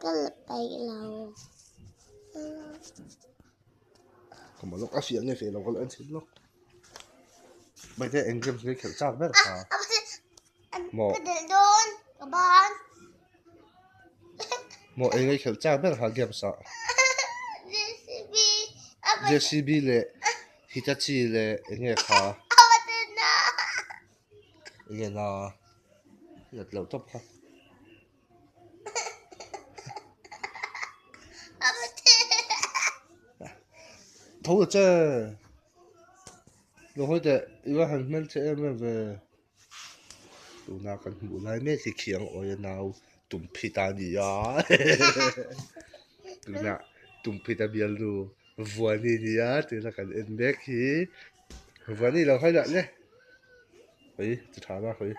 Ka la peih lo. Ka maw lawk a fiah nge fiah lo ka lo en chhin lawk. Baite eng games nge khelh chak ber kha. Maw. Ka delh dawn ka ban. Maw eng nge khelh chak ber kha games ah. JCB. JCB leh Hitachi leh eng nge kha. Eng nge na. Nat loh tawp kha. Tho ta che. Lo hawi teh i va han hmel che em em ve. Tuna kan hmuh lai mek hi khiang awi a nau tumphit a ni a. Tuna tumphit a bialnu Vuani a ni a tuna kan en mek hi. Vuani lo hawi lah le. Hawi chi tha na hawi.